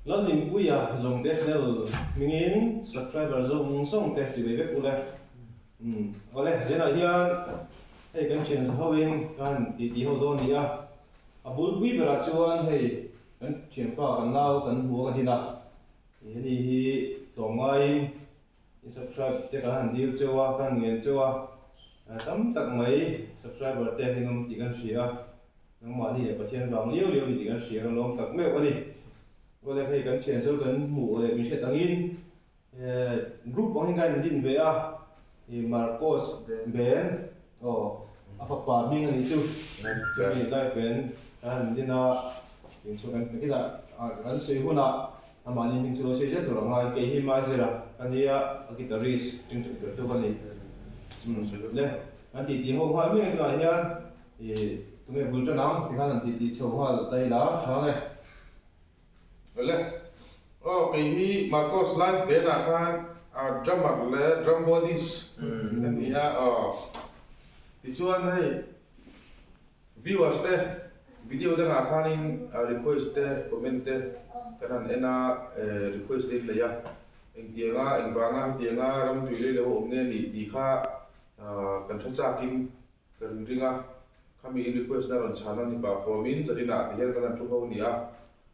Lalhlimpuia Zawngte channel hmingin subscriber zawng zawng te chi ve vek ule. Umm awle zenah hian hei kan thian za hoin ka han ti ti ho dawn a ni a, a bulpui berah chuan hei kan thianpa kan nau kan hmu a ka din a, heni hi tlawmngaiin In subscribe te kan han dil cheu a, kan han ngen cheu a, tam tak mai subscriber te an awm tih kan hria a, nangmahni leh Pathian vang liau liau a ni tih kan hria, kan lawm tak meuh a ni. Awle hei kan thian zo kan hmuh leh min hriat angin group ang hian kan indin ve a, ih Marcos Ben aw a fapa hming a nih chu, chumi Life Ben kan han indin a, inchhung kan kan sawi hunah Amahni hming chu lo sawi zel tur a ngai. Kei hi Mazira ka nia, a guitarist ṭing ṭing ber tu ka ni. Umm le, kan titi ho nghal mai ang tunah hian ih tunge bul ṭan ang tikhan han titi chho nghal ta ila ṭha nge. Le, aw kei hi Marcos live band ah khan drummer leh drumbodist ka ni a aw. Tichuan hei. Viewers te video dangah khanin request te comment te kan han en a request te in nei a engtianga engvanga hetianga ramtui lei lo awm nge nih tih kha kan hre chakin ka ring ring a khami in request na rawn chhan a ni pah form in zaninah ti hian kan han thu ho a ni a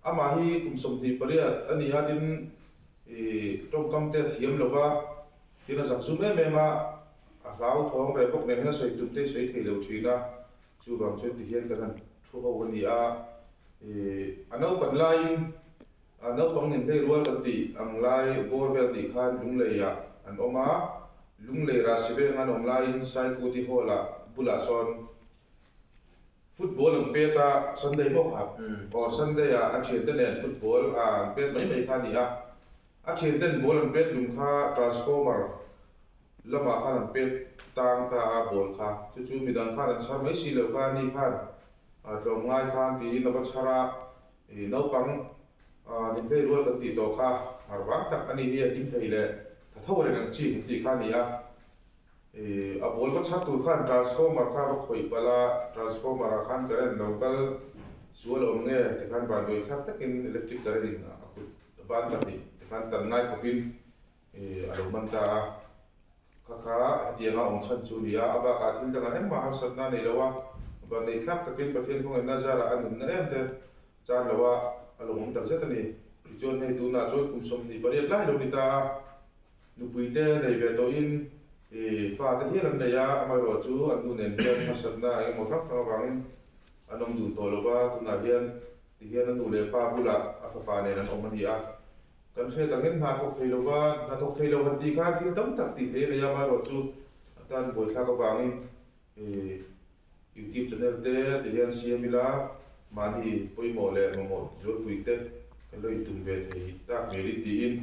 amah hi kum 28 a ni a tin ih tawngkam te a thiam lova tin a zak zum em em a. A hlauthawng ve bawk nen hian a sawi tum te hi sawi thei lo thin a, chuvang chuan ti hian kan han thu ho a ni a, ih a naupan laiin a naupang nen hlei rual kan tih ang lai bawr vel tih khan Lungleiah an awm a, Lunglei Rasi veng an awm laiin Saikuti Hall ah bulah sawn Football an pet a, Sunday maw kha? Aw Sunday ah a thiante nen football an pet mai mai kha a ni a, a thianten ball an pet lung kha transformer lamah khan an pek tang ta a ball kha chu chu midang khan an chhar mai si lo kha ani khan tlawmngai khan tiin a va chhar a ih naupang ninhlei rual kan tih tawh kha har vang tak ani hi a hlim thei leh tha tho reng ang chi kan tih kha a ni a ih a ball va chhar tur khan transformer kha va khawih palh a transformer ah khan current lo kal sual a awm nge tikhan vanduai thlak takin electric current in a kut ban pahnih tikhan tan ngai khawpin Ih a lo man ta a, kha kha hetianga awm chhan chu a ni a, a bakah thil dangah engmah harsatna a nei lo a, vanneih thlak takin Pathian khawngaihna zarah a nunna em te chan lo a, a lawmawm tak zet a ni. Tichuan hei tunah chuan kum 28 lai lo ni ta a, nupui te nei ve tawhin ih fa te hial an nei a, amaherawh chu an nu nen hian harsatna eng emaw hrang hrang avangin an awm dun tawh lo va, tunah hian tihian a nu leh pa bulah a fapa nen an awm a ni a. Kan hriat angin hna thawk thei lova, hna thawk thei lo han tih khan thil tam tak tih thei a nei a, amaherawh chu a tan buaithlak avangin YouTube channel te ti hian siam ila mahni pawimawh leh mamawh zualpui te kan lo intum ve thei tak ngeiin tiin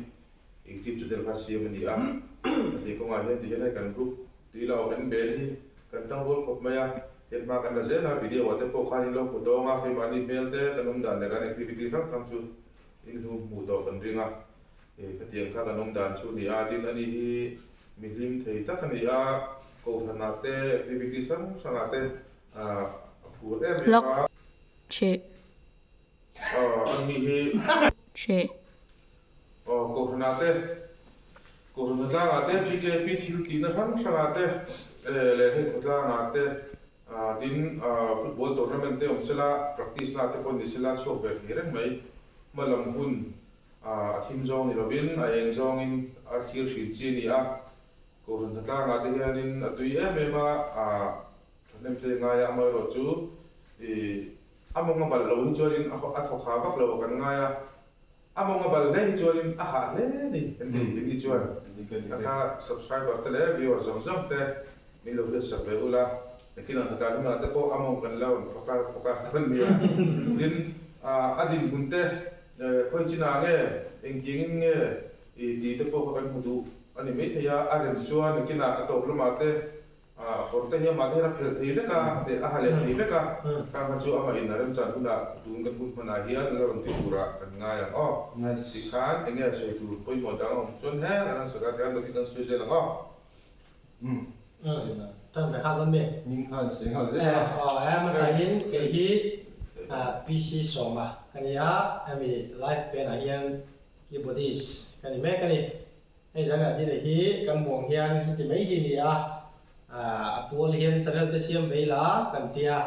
YouTube channel kha siam a ni a. A tih kawngah hian ti hian hei kan group tui la awm en bel hi kan tangrual khawp mai a, heng hma kan la zel a, video ah te pawh khan in lo hmu dawng a, keimahni hmel te kan awm dan leh kan activity hrang hrang chu In hlu hmuh tawh kan ring a, eh khatiang kha kan awm dan chu a ni a, tin ani hi mi hlim thei tak a ni a, kohhranah te activity hrang hrangah te ah a phur em em a. Aw ani hi. Aw kohhranah te, kohhran khawtlangah te GKP thil tihna hrang hrangah te eh leh hei khawtlangah te Tin, football tournament te awm sela, practice na te pawh ni sela chhuak ve thei reng mai. Hma lam hun a thim zawng ni lovin a eng zawngin a thlir thin chi a ni a. Kohhran hnatlangah te hianin a tui em em a, thahnem te ngai a, amaherawh chu a mawng a balh lo hi chuanin a thawk ha vak lo a kan ngai a. A mawng a bal hle hi chuanin a hah hle a ni kan ti hi ni chuan a kha subscriber te leh viewer zawng zawng te min lo hriatsak ve ula nakin ang hnatlai hunah te pawh a mawng kan la rawn focus dawn nia tin a dinhmun te khawi chinah nge engtiangin nge i tih te pawh kha kan hmu duh a ni maithei a a rem chuan nakinah a tawp lamah te A kawr te hi amah te hian a phelh thei vek a, a ha leh thei vek a, khang kha chu amah in a remchan hunah tun kan hun hmanah hian la rawn ti turah kan ngai ang aw. Tikhan eng nge sawi tur pawimawh dang a awm chuan heng an han sak a, tikhan David an sawi zel ang aw. Umm. Tan ve nghal dawn mi? Hming khan sawi nghal zel a. Aw, he hmasa in kei hi. PC Sawma ka ni a, hemi live band ah hian keyboardist ka ni mek a ni. Hei zanah dina hi kan hmuh ang hian heti mai hi a ni a, a pual hian channel te siam ve ila kan tia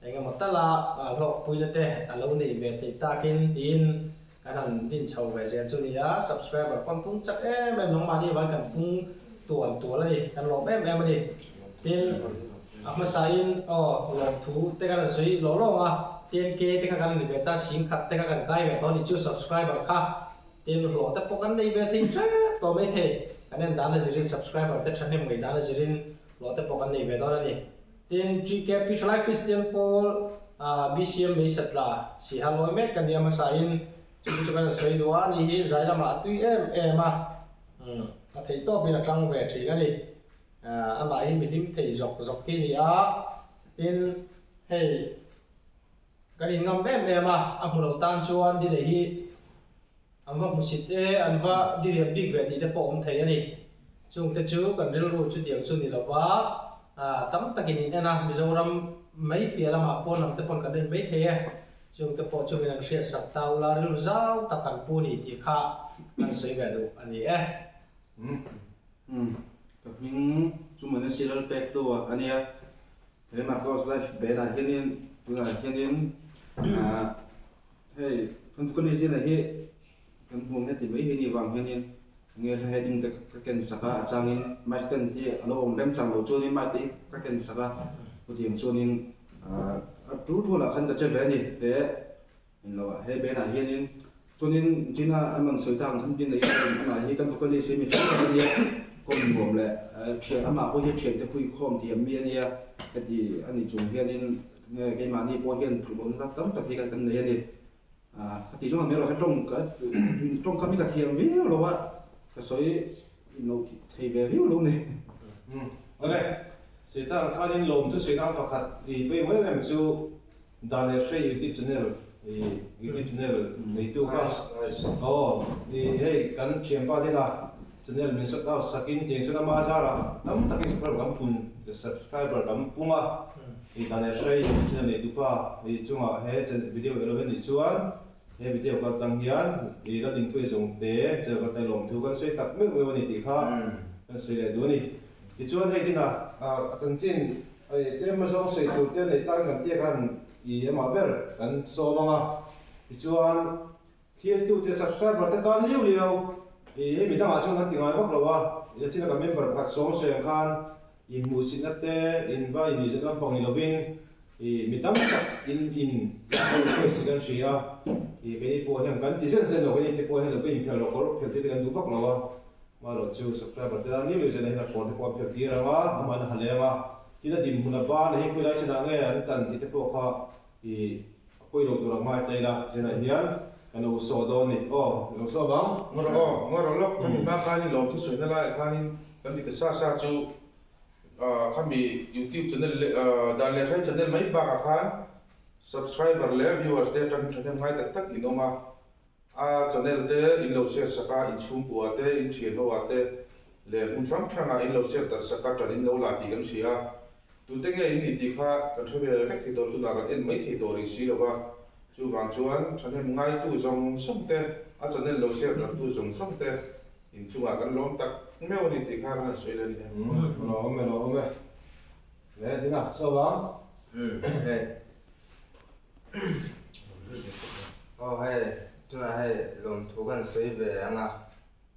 engemaw tala hlawkpuina te a lo neih ve theih takin tiin kan han din chho ve zel chu a ni a, subscriber pawn pung chak em em nangmahni avangin kan pung tual tual a ni, kan lawm em em a ni. Tin, a hmasain aw lawmthu te kan han sawi lawng lawng a, 10K te kha kan ni ve ta, singkhat te kha kan kai ve tawh a ni chu subscriber kha. Tin, hlawh te pawh kan nei ve thei tep tawh mai thei. Kan en dan a zirin subscriber te thahnem ngaih dan a zirin hlawh te pawh kan nei ve dawn a ni. Tin, GKP Thalai Kristian Pawl BCM Meisatla Siha lawi mek kan nia hmasain chumi chu kan han sawi duh a, ani hi zai lamah a tui em em a, a theih tawpin a tang ve thin a ni. Amah hi mi hlim thei zawk zawk hi a ni a, tin, hei. Kan in ngam em em a, a hmu lo tan chuan Dinei hi an va hmusit e, an va diriam bik ve tih te pawh awm thei a ni. Chungte chu kan rilru chutiang chu ni lova, tam takin in en a, Mizoram mai piah lamah pawn lam te pawn kan en mai thei e. Chungte pawh chungin an hriatsak ta ula, rilru zau tak kan pu ni tih kha kan sawi ve duh a ni e. Umm, ka hming chu Manasi Lalpek tu a nia. He Marcos life band ah hianin tunah hianin ah hei kan vocalist dinah hi kan hmu ang heti mai hi ni vang hianin nge hla heading te ka ken sak a a changin mic stand te a lo awm rem chang lo chuanin mic te hi ka ken sak a chutiang chuanin ah a tul tul ah khan ka che ve a ni he englo ah he band ah hianin chuanin Gina a man sawi tak ang khan dinah hian amah hi kan vocalist hi mi fel tak a nia kawm nuam leh thian amah pawh hi thiante huikhawm thiam mi a nia heti a ni chung hianin nge keimahni pawh hian tlukawmna tak tam tak hi kan nei a ni ah ka tih zawng ang erawh he tawng ka tawngkam hi ka thiam viau lo a ka sawi inlo thei ve viau lo ni. Awle, Satan khanin lawmthu sawi pakhat i pawimawh em em chu Dan leh Hrei YouTube channel i YouTube channel neitu kha aw i hei kan thianpa te la channel min sort out sakin tiang chuan ama zarah tam takin subscriber kan pun subscriber kan pung a i Dan leh Hrei YouTube channel neitu pa i chungah he video elo vel nih chuan he video kal tang hian i la dinpui zawng te channel kal tang lawmthu kan sawi tak meuh meuh a ni tih kha kan sawi leh duh a ni. Tichuan hei tin a chanchin Hei tlem zawng sawi tur te neih tan kan tia khan i amah ber kan sawm ang a, tichuan thirtute subscriber te tan liau liau i hei midangah chuan kan ti ngai vak lo a, i chin a kan member pakhat sawm sawi ang khan i hmuhsitna te in va innuihzat lampang ni lovin i mi tam tak in in request hi kan hria a, i keini pawh hian kan ti zen zen lo keini te pawh hian lo va inphelh lo kawr phelh tir te kan duh vak lo a. Hmarawh chu subscriber te tan liu liu zel a hian a phone te pawh an phel tir ang a, amah in a ha leng a, tin a dinhmun a ban a hi khawilai chinah nge an tan tih te pawh kha i a pawi lo tur ang ngai ta ila zinah hian kan lo saw dawn a ni. Aw, lo saw vang. Ngawr aw, ngawr aw lawk khami hma khanin lawmthu sawi na laiah khanin kan ti ta sa sa chu khami youtube channel leh dan leh hrai channel mai bakah khan subscriber leh viewers te atangin thahnem ngai tak tak in awm a. A channel te in lo share sak a, in chhungkua te, in thian ho ah te leh hmun hrang hrang ah in lo share darh sak a, ṭan in lo la tih kan hria a. Tute nge in nih tih kha kan hre ve vek thei tawh tunah kan en mai thei tawh rih si lo va. Chuvang chuan thahnem ngaitu zawng zawng te, a channel lo share darh tu zawng zawng te in chungah kan lawm tak meuh a ni tih kha kan han sawi leh a ni e. Lawm e, lawm e. Le, Dina, saw ang. Hei. Aw hei tunah hei lawmthu kan sawi ve ang a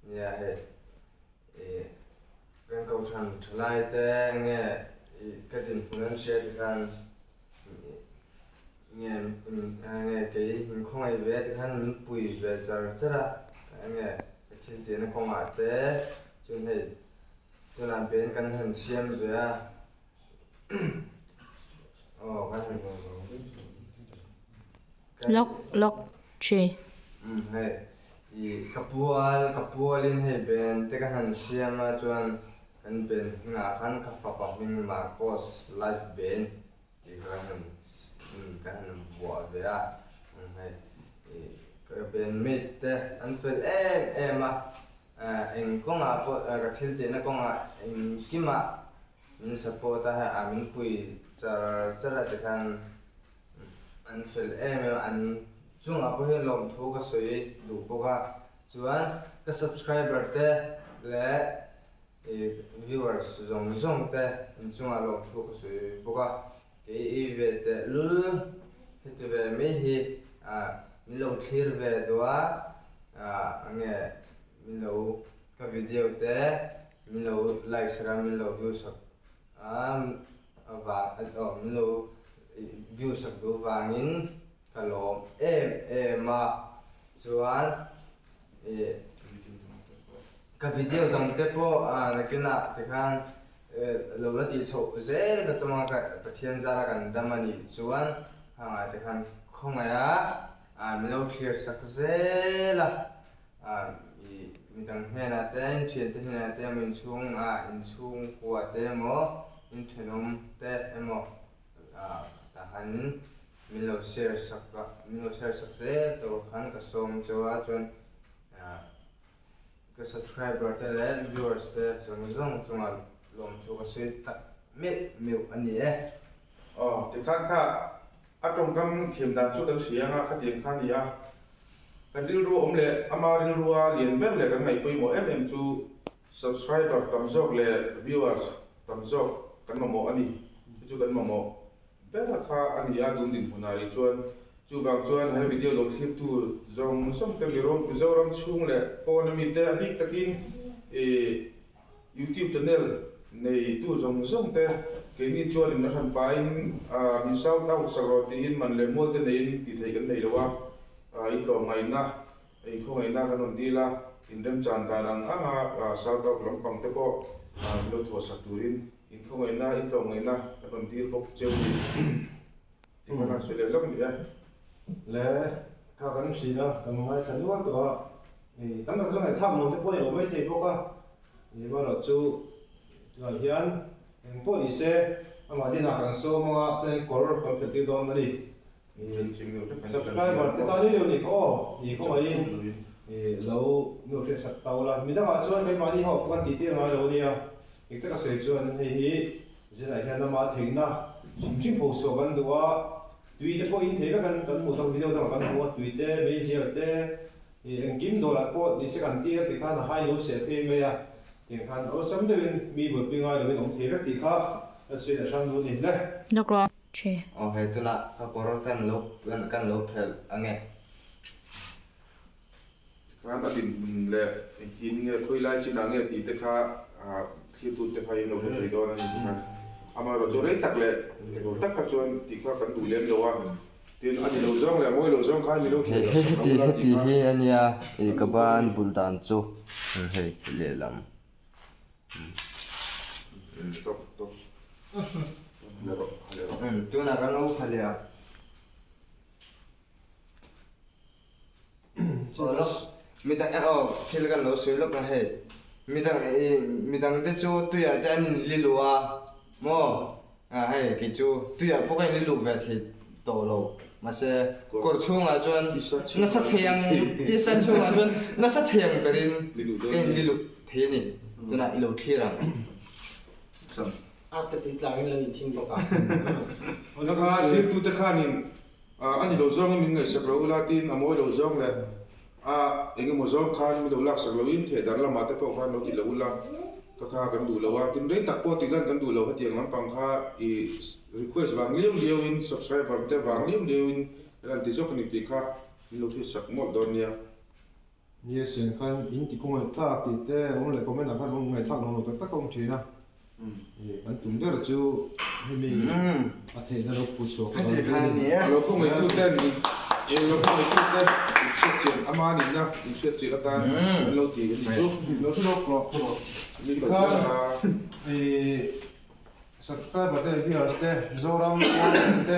nia hei ih kan kohhran thalai te enge ih ka dinhmun an hria tikhan ih nge enge kei min khawngaih ve tikhan min pui ve char char a enge ka thil tihna kawngah te chuan hei tunah ben kan han siam ve a. Lock lock thi. Umm hei i ka pual ka pualin hei ben te ka han siam a chuan kan ben hmingah khan ka fapa hming Marcos life ben tih kha ka han ka han vuah ve a umm hei i ka ben mate te an fel em em a eng kawngah pawh ka thil tihna kawngah engkimah Min support a hei a min pui char char a tikhan an fel em em a, an chungah pawh hian lawmthu ka sawi duh bawk a, chuan ka subscriber te leh ih viewers zawng zawng te an chungah lawmthu ka sawi bawk a, kei i ve teh lul heti ve mai hi ah min lo thlir ve duh a, ah enge min lo ka video te min lo like sak a min lo view sak a vang aw min lo view sak duh vangin ka lawm em em a chuan ih ka video dang te pawh ah nakinah tikhan lo la tih chhoh zel ka tum a ka Pathian zara kan dam a nih chuan hangah tikhan khawngaih a ah min lo thlir sak zel a. Ah ih midang hnenah te thiante hnenah te emaw inchhung ah inchhungkua te emaw inthenawm te emaw ah tahan min lo share sak a min lo share sak zel tur khan ka sawm cheu a chuan ah ka subscriber te leh viewers te zawng zawng chungah lawmthu ka sawi tak meuh meuh a ni e. Aw tikhan kha a tawngkam thiam dan chu kan hria anga khatiang kha a ni a. Kan rilru awm leh ama rilrua lian ber leh kan ngaih pawimawh em em chu subscriber tam zawk leh viewers tam zawk kan mamawh a ni. Chu chu kan mamawh ber kha a ni a tun dinhmunah rih chuan. Chuvang chuan he video lo thlirtu zawng zawng te Mizoram chhung leh pawn ami te a bik takin ih YouTube channel neitu zawng zawng te keini chuanin a hran pahin min shout out sak rawh tiin man leh mual te neiin tih theih kan nei lo a, intlawmngaihna, inkhawngaihna kan rawn dil a, inremchan dan ang anga shout out lampang te pawh min lo thawh sak turin inkhawngaihna, intlawmngaihna kan rawn dil bawk cheu ni tih kha kan sawi leh lawk a ni e. Le kha kan hria a, kan ngaithla nual tawh a, tam tak chu ngaihthlak nuam te pawh a ni lo maithei bawk a, Erawh chu tunah hian eng pawh ni se amah dinah kan sawm anga chuanin kawr kan phelh tir dawn a ni. Subscriber te tan ilo ni kha aw ni khawngaihin lo nu hriat sak ta ula. Midangah chuan keimahni ho pawh kan tih tir ngai lo ania. Dik taka sawi chuan hei hi zinah hian ama theihna hrim hrim pho suah kan duh a, tui te pawh in thei vek kan hmuh tak video dangah kan hmu a, tui te, meizial te, Ih engkim dawrah pawh ni se kan tir ti khan a hai lo seh phei mai a, tiang khan awlsam deuhin mi buaipui ngai loin awm thei vek tih kha ka sawi ta hrang nu ni hle. Lawk rawh che. Aw hei tunah ka kawr kan lo kan lo phelh ange. Tikhan a dinhmun leh engtin nge khawi lai chinah nge tih te kha thlir tute kha in lo hre thei dawn a ni tikhan amaherawhchu chu rei tak leh englo tak kha chuan tih kha kan duh lem lo a. Tin, a ni lo zawng leh a mawi lo zawng khan mi lo thei lo sak Heti lo ula heti tih kha. hi a nia ih ka ban bul dan chu hei lehlam. Stop stop. Leh rawh leh rawh. Tunah kan lo pha leh a. Midang aw thil kan lo sawi lawk a hei midang ih midang te chu tuiah te an in li luh a maw ah hei kei chu tuiah pawh ka in li luh ve thei tawh lo mahse kawr chhungah chuan nasa thei ang tisa chhungah chuan nasa thei ang berin ka in li luh thei a ni tunah i lo thlir ang. A te tui tlangin lo inthing bawk a. Awna kha thirtute khanin A ni lo zawngin min ngaihsak lo ula tiin a mawi lo zawng leh a eng emaw zawng khan min lo laksak loin thehdarh lamah te pawh khan lo ti lo ula ka kha kan duh lo a, tin rei tak pawh tih lan kan duh lo hetiang lampang kha i request vang liau liauin subscriber te vang liau liauin kan han ti zawk a ni tih kha min lo hriatsak mawlh dawn nia. Nia sian khan in ti kawng ngaihthlak tih te awm leh comment ah khan awm ngaihthlak nuam lo tak tak a awm thin a, kan tum ber chu hemi a theihna lo pu chhuak a khan ni e. A lo khaw ngaitu ten in lo khaw ngaitu te in hriat chian ama nihna in hriat chian atan an lo ti a ni chu. Lo thu lawk rawh thu rawh. Tikhan subscriber te viewers te Zoram te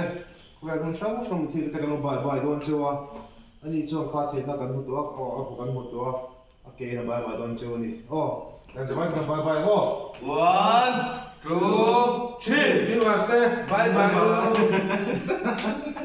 khawvel hmun hrang hrang thil te kan lo bai bai dawn cheu a. Ani chuan kha theihna kan hmu tawh a, aw a kan hmu tawh a, a ke in a bye bye dawn cheu a ni. Aw, kan zavai kan bye bye aw. One, two, three, viewers te bye bye aw.